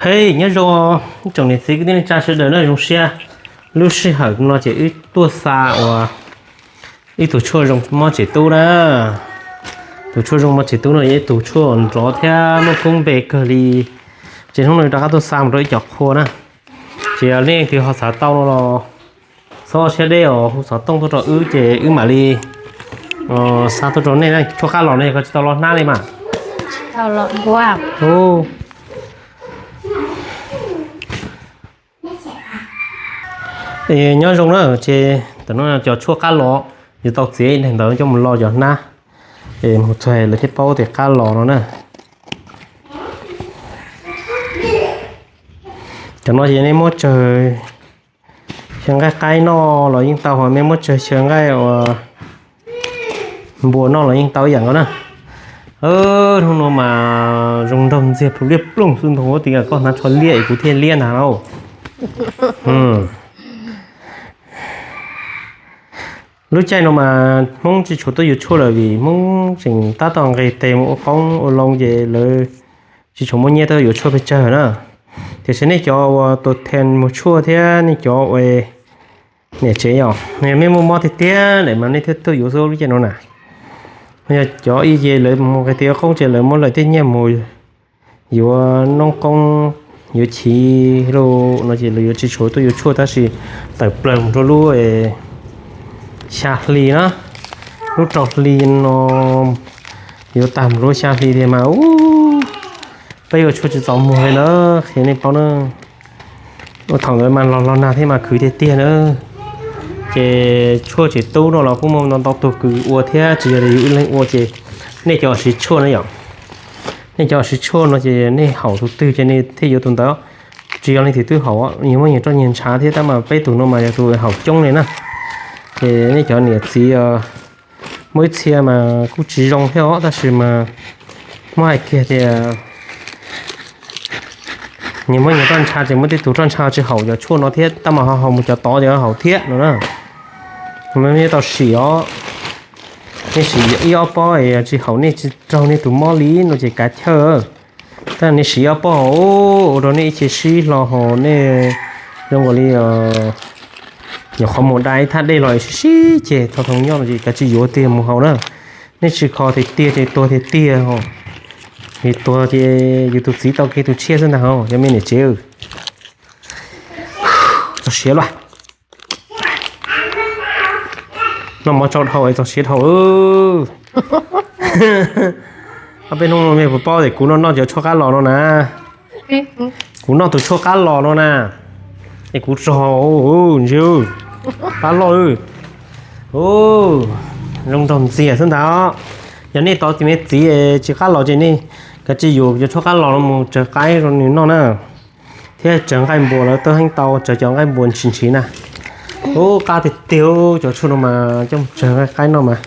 Hej, nyob zoo ib tsoom niam txiv kwv tij neej tsa sawv daws na, zoo siab lub sij hawm no ces wb tuaj xa uas ib tug tshuaj zoo mob tsev tub na. Tus tshuaj zoo mob tsev tub no yog ib tug tshuaj nrov thiab muaj koob npe kawg li. Ces hnub no rov qab tuaj xa mus rau ib co qhua na. Ces yog leej twg ho xav tau no los txhob siab deb os, hu xov tooj tuaj rau wb ces wb mam li xa tuaj rau nej na. Tshuaj qab los no yog koj tsis tau los hnab li mas. Nyob zoo na, ces tam no cov tshuaj qab los, yus tau txiav ib daim ntawd coj mus lo cov hnab, es mus txog lawv thiaj paub tias qab los no na. Cov no ces nej muab tsawg xyaw nqaij qaib noj los yeej tau, ho nej muab tsawg xyaw nqaij uas npua noj los yeej tau ib yam nkaus na. Hnub no mas zoo nraug ntxiag plhus liab ploog xwb ntag, ua tias koj hnav tsho liab es kuv thiaj liab ntag lauj. Lub caij no mas Hmoob tsis tshua tuaj yuav tshuaj lawm vim Hmoob tseem tab tom nqis tes mus ua qoob ua loo ces lawv tsis tshua muaj nyiaj tuaj yuav tshuaj pes tsawg na. Tiam sis nej cov uas tus then mus tshuaj thiab nej cov uas niam tsev yom, nej muaj mob tiag tiag lawm mas nej thiaj tuaj yuav xwb lub caij no na. Yog cov ib ce lawv mus nqis tes ua qoob ces lawv muab lawv tej nyiaj mus yuav noob qoob yuav chiv lawm no ces lawv yuav tsis tshua tuaj yuav tshuaj tab sis tawm plaws mus rau lub xya hli na, lub rau hli no yuav tag mus lub xya hli tiag mas peb yuav tshuaj tsis txaus muag li na, qhia nej paub na. Ua thaum ntawd mas los los nag thiab mas khwv tiag tiag na. Ces tshuaj tsev tub no los kuj muaj ntau ntau tug kws ua thiab tsis yog li yus ib leeg ua ces nej cov siv tshuaj na yom. Nej cov siv tshuaj no ces nej haum tus twg ces nej thiaj yuav tus ntawd. Tsis yog leej twg twb haum, nyias muaj nyias roj nyias ntshav thiab tab mas peb tus no mas yog tus haum coob li na. Ces nej cov niam txiv muaj ib txhia mas kuj tsis zoo thiab os tab sis mas muab hais kiag tias nyias muaj nyias roj ntsha ces muaj tej tus roj ntsha tsis haum cov tshuaj no thiab tab mas ho haum mus cov tod ces haum thiab no na. Nej tau sim os, nej sim ib ob pob tsis haum nej tsis raug nej tus mob li no ces kav chawj. Tab nej sim ob pob ua rau nej ib ce sib hlo ho nej zoo nkaus li nyuam qhuav mus da ib thaj dej los sib sib ceg thoo thoo nyob no ces kav tsij yuav tiag mus haus na. Nej tsis kho tiag tiag ces tuag tiag tiag ho. Vim tuag ces yus tus txiv tau kiag tus tshiab xwb ntag ho cov me niam tsev. Txog siav luaj. Noj mov tsau dhau es txog siav dhau. Ob peb hnub no nej puas paub tias kuv noj noj cov tshuaj qab los no na. Kuv noj tus tshuaj qab los no na, es kuv tso ntsia, qab loj, zoo nraug ntxiag xwb ntag. Yog nej tau tus me txiv tsis qab los ces nej kav tsij yuav cov tshuaj qab los no mus tsawv qaib rau nws noj na, thiab tsawv nqaij npua lawv twb heev tau, tsawv cov nqaij npua ntshis ntshis na. Ub, qab tiag tiag, cov tshuaj no mas coj mus tsawv nqaij qaib noj mas,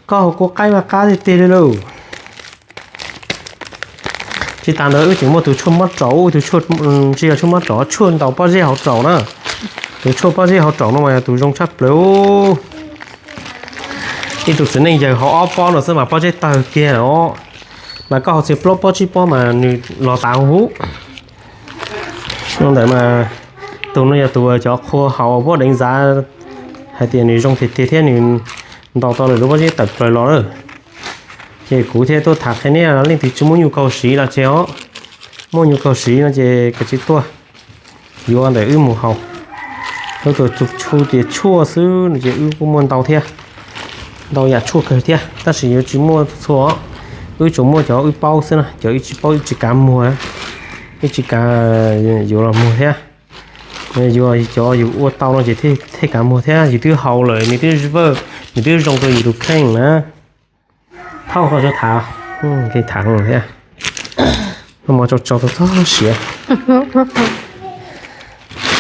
koj haus kua qaib mas qab tiag tiag li lauj. Tsis tas ntawd wb tseem muaj tus tshuaj mob raum, tus tshuaj, tsis yog tshuaj mob raum, tshuaj ntaus pob zeb hauv raum na. Tus tshuaj pob zeb hauv raum no mas yog tus zoo tshaj plaws. Ib tug txiv neej yawg haus ob pob no xwb mas pob zeb tawg kiag os. Mas koj haus txiv plaub pob tsib pob mas nws los tas huv. Ntawd mas tus no yog tus cov qhua haus pob deev zav hais tias nws zoo tiag tiag thiab nws ntaus tau lawm lub pob zeb tawm plaws los lawm. Ces kuv thiaj tuaj tham qhia nej, leej twg tsis muaj nyiaj kaus siv los tseg os. Muaj nyiaj kaus siv no ces kav tsij tuaj yuav ntawm wb mus haus. Wb tus tshuaj tias tshuaj xwb no ces wb kuj muaj ntau thiab, ntau yam tshuaj kawg thiab tab sis yuav tsis muaj txhua. Wb tsuas muaj cov wb paub xwb na, cov wb tsis paub wb tsis kav muag, wb tsis kav yuav los muag thiab. Yuav cov yus ua tau no ces thiaj kav muag thiab, yus twb haus lawm nws twb vwj, nws twb zoo rau yus tus kheej na. Thauj koj tsuas tham, tham thiab. Noj mov tsau tsau txog siav.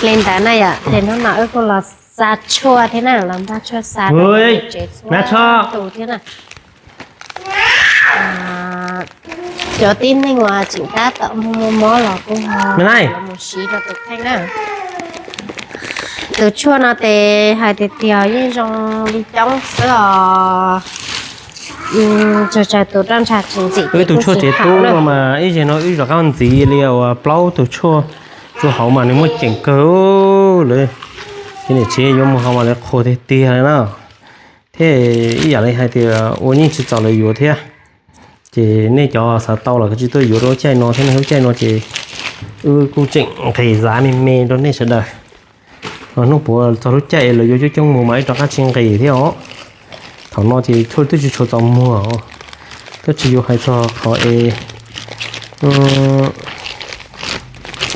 Li ntawd na yom, ces hnub no wb kuj los xa tshuaj thiab na, los npaj tshuaj xa rau tsev txhua tus thiab na. Cov tib neeg uas tseem tab tom muaj mob los kuj los mus siv rau tus kheej na. Tus tshuaj no ces hais tiag tiag yeej zoo li coob xwb os. Tsaws tsaws tus roj ntsha tsis ntxim. Wb tus tshuaj tsev tub no mas ib zaug no wb rov qab ntxiv li uas plaub tus tshuaj rau hauv mas nws muaj ceem kawg lawm. Ces niam tsev yuav mus hauv mas lawv qhuas tiag tiag li na. Thiab ib yam li hais tias ua yeej tsis txaus lawv yuav thiab. Ces nej cov xav tau los kav tsij tuaj yuav rau lub caij no thiab, lub caij no ces wb kuj tseem nqis zav me me rau nej sawv daws. Hnub puav txog lub caij es lawv yuav coob coob mus mas ib rov qab tsis nqis thiab os. Thaum no ces tshuaj twb tsis tshua txaus muag os. Twb tsis yuav hais txog qhov es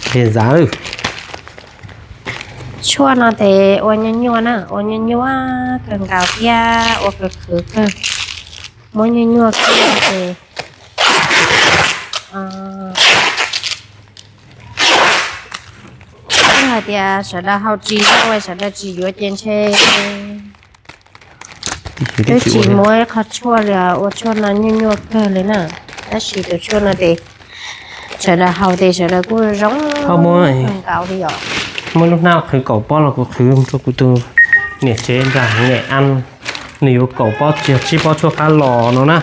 nqis zav. Tshuaj no ces ua nyuaj nyuaj na, ua nyuaj nyuaj kawg nkaus thiab ua kawg khwv kawg. Muab nyuaj nyuaj kiag ces twb hais tias sawv daws haus tsis zoo, sawv daws tsis yuav ces ntshe twb tsis muaj ib qho tshuaj li ua tshuaj no nyuaj nyuaj kawg li na. Tab sis tus tshuaj no ces sawv daws haus ces sawv daws kuj zoo kawg nkaus li os. Muaj lub hnab qhwv kaum pob los kuv qhwv rau kuv tus niam tsev nram Nyem An, nws yuav kaum pob, tsib pob tshuaj qab los no na.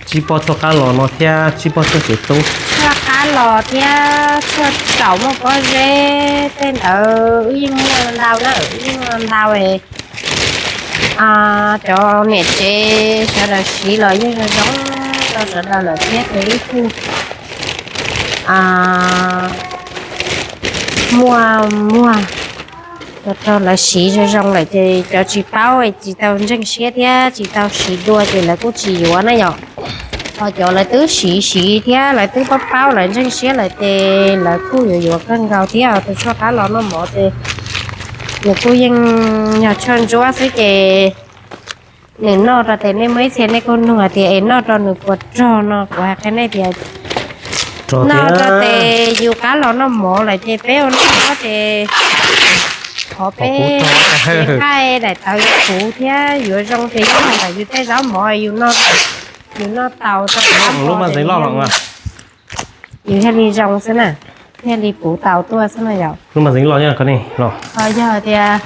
Tsib pob tshuaj qab los no thiab tsib pob tshuaj tsev tub. Tshuaj qab los thiab tshuaj tsaus muaj pob zeb tej ntawd wb yeej muaj ntau na, wb yeej muaj ntau. Cov niam tsev sawv daws siv los yeej zoo zoo rau sawv daws lawm thiab ces wb kuj muaj muag rau lawv siv zoo zoo lawm ces cov tsis paub tsis tau ntseeg siab thiab tsis tau siv dua ces lawv kuj tsis yuav na yom. Ho cov lawv twb siv siv thiab lawv twb paub paub lawv ntseeg siab lawm ces lawv kuj yuav yuav kawg nkaus thiab. Tus tshuaj qab los noj mov ces nws kuj yeej yog tshuaj ntsuab xwb ces nws noj rau tes nej muaj ib txhia nej kuj nug hais tias es noj rau nws puas rog no, kuv hais qhia nej tias noj rau tes yus qab los noj mov lawm ces peb ua noj ces qhov peb nqaij daim tawv yuav puv thiab yuav zoo ces yog ntawm yus tej zaub mov yus noj tau rau qab mov yus thiaj li zoo xwb na, thiaj li puv tau tuaj xwb na yom. Yog tias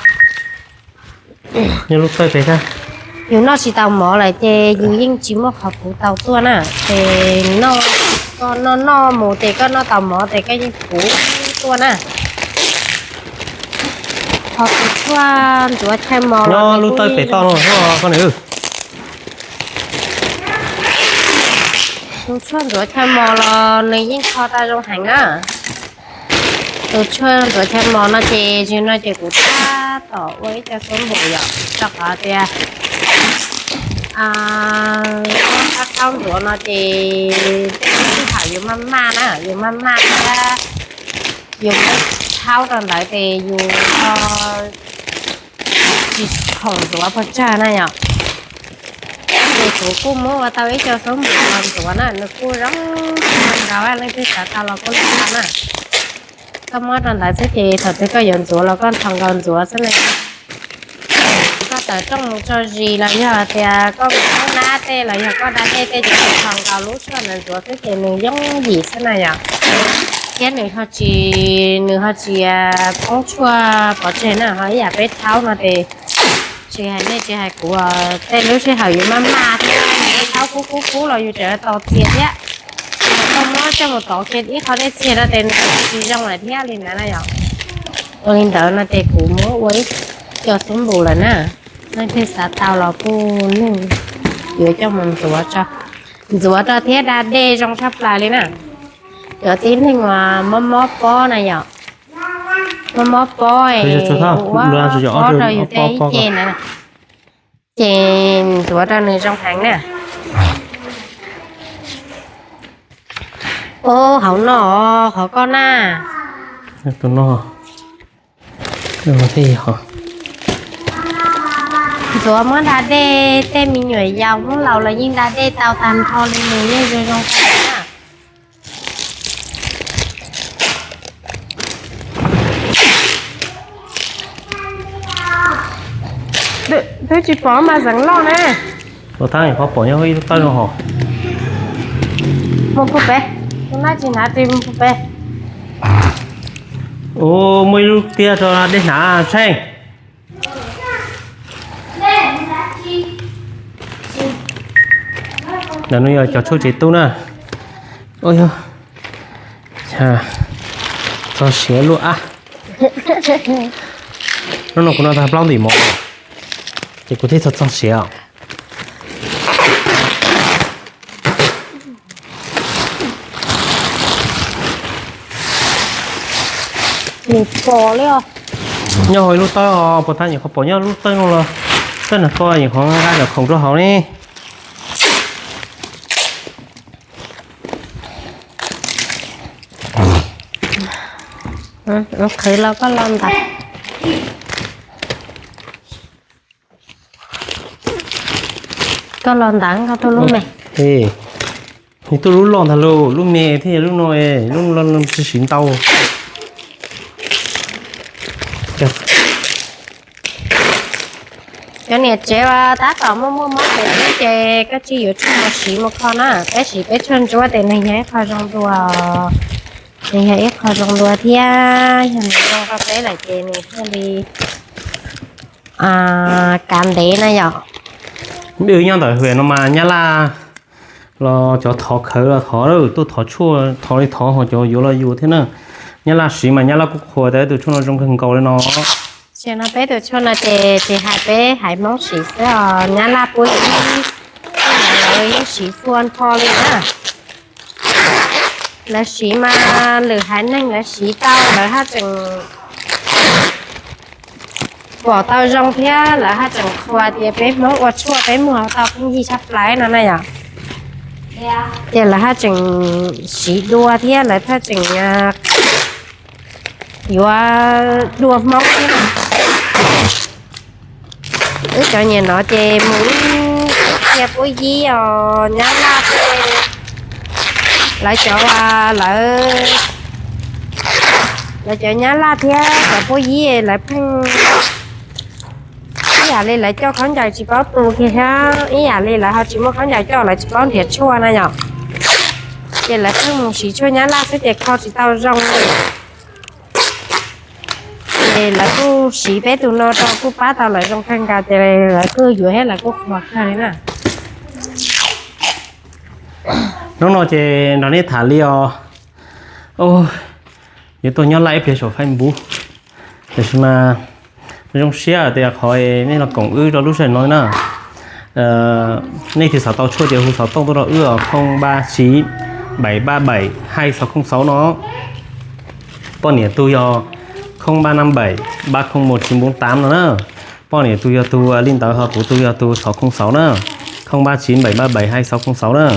yus noj tsis tau mov lawm ces yus yeej tsis muaj qhov puv tau tuaj na. Ces noj, koj noj noj mus ces koj noj tau mov ces koj yeej puv tuaj na. Ho tus tshuaj ntxuav chaw mos los lub tawb pem toj no, tus tshuaj ntxuav chaw mos los nws yeej kho tau zoo heev na. Tus tshuaj ntxuav chaw mos no ces zoo no ces kuv tab tom ua ib co xuab npum yom, rau qhov tias qab khaub ntxuav no ces tej sij hawm yus maj maj na, yus maj maj thiab yus muab thaub rau ntawd ces yus tsis khoom ntxuav pes tsawg na yom. Ces kuv kuj muab ua tau ib co xuab npum los ntxuav na, nws kuj zoo nkaus, leej twg xav tau los kuj tau na. Koj muab rau ntawd xwb ces thaum twg koj yuav ntxuav los koj nthos nkaus ntxuav xwb na. Koj tawm rooj mus tso zis los yog tias koj mus nab tej los yog koj da dej tej ces nthos nkaus lub tshuaj ntawd ntxuav xwb ces nws yooj yim xwb na yom. Thiab nws ho tsis, nws ho tsis poob tshuaj pov tseg na, ho ib yam peb thaub no ces tsis hais nej tsis hais kuv, tej lub sij hawm yus maj maj thiab yus thaub kub kub kub los yus tseem tos txias thiab. Koj muab coj mus tov kiag ib qho dej txias no ces nws tsis zoo lawm thiab li ntawd na yom. Ua li ntawd no ces kuv muab ua ib co xuab npum lawm na. Leej twg xav tau los kuj nug, yuav coj mus ntxuav tso, ntxuav rau thiab da dej zoo tshaj plaws li na. Cov tib neeg uas mob mob pob na yom, mob mob pob, ua pob rau yus tej ib ce na, ces ntxuav rau nws zoo heev na. Ub, hauv no, qhov koj na. Ntxuav muab da dej, tej me nyuam yaus Hmoob laus los yeej da dej tau tag nrho li, nws yeej zoo zoo na. Twb tsis pom mas zeev loj na. Tus thab pom nyob ib lub tawb no hos. Mus pug pem, tus nab tsis hnav ris mus pug pem. Ub, muaj ib lub tiab rau dej hnav Tsheej. Ntawm no yog cov tshuaj tsev tub na. Ua yog txog siav luaj ab. Hnub no kuv noj tag plaub ntim mov, ces kuv thiaj txog txog siav. Nws pom li os. Nyob hauv ib lub tawb os, puas tag nyuam qhuav pom nyob lub tawb no los, tawb nag ko nyuam qhuav nqa cov khoom rau hauv ne. Qhwv los koj los ntawd. Koj los ntawd koj tuaj lub me. Nws tuaj lub loj ntag lauj, lub me thiab lub no, lub no tsis siv ntau. Cov niam tsev uas tab tom muaj muaj mob pem xwb ces koj tsis yuav tshuaj mus siv mus kho na, peb siv peb tshuaj ntsuab ces nws yog ib qho zoo dua, nws yog ib qho zoo dua thiab yog nws zoo rau peb lawm ces nws thiaj li kav ntev na yom. Wb nyob ntawm hwm no mas nyab laj los cov thov khawv los thov, tuaj thov tshuaj thov li thov, ho cov yuav los yuav thiab na. Nyab laj siv mas nyab laj kuj qhuas tias tus tshuaj no zoo kawg nkaus li no. Tam sim no peb tus tshuaj no ces tsis hais peb haiv Hmoob siv xwb os, nyab laj puab ib, lawv yeej siv txhua nrho li na. Lawv siv mas lwm haiv neeg lawv siv tau lawv haj tseem pom tau zoo thiab lawv haj tseem qhuas tias peb Hmoob ua tshuaj peb muag tau pheej yig tshaj plaws no na yom. Ces lawv haj tseem siv dua thiab lawv haj tseem yuav dua Hmoob thiab. Wb cov niam no ces mus ib txhia puab yib os, nyab laj thiab lawv cov, lawv, lawv cov nyab laj thiab cov puab yib lawv pheej ib yam li lawv coj khaub ncaws tsis paub tu kiag thiab ib yam li lawv ho tsis muaj khaub ncaws coj lawv tsis paub nrhiav tshuaj na yom. Ces lawv pheej mus siv tshuaj nyab laj xwb ces kho tsis tau zoo li. Ces lawv kuj siv peb tus no rau kuj pab tau lawv zoo kawg nkaus ces lawv kuj yuav thiab lawv kuj qhuas kawg li na. Hnub no ces nrog nej tham li os. Yuav tuaj nyob laj ib pliag saum Facebook, tiam sis mas zoo siab tias qhov nej los koom wb rau lub sij hawm no na. Nej tig xov tooj tshuaj ces hu xov tooj tuaj rau wb os, không ba chín bảy ba bảy hai sáu không sáu no. Poj niam tus yog không ba năm bảy ba không một chín bốn tám no na. Poj niam tus yog tus li ntawd, ho kuv tus yog tus sáu không sáu na. Không ba chín bảy ba bảy hai sáu không sáu na.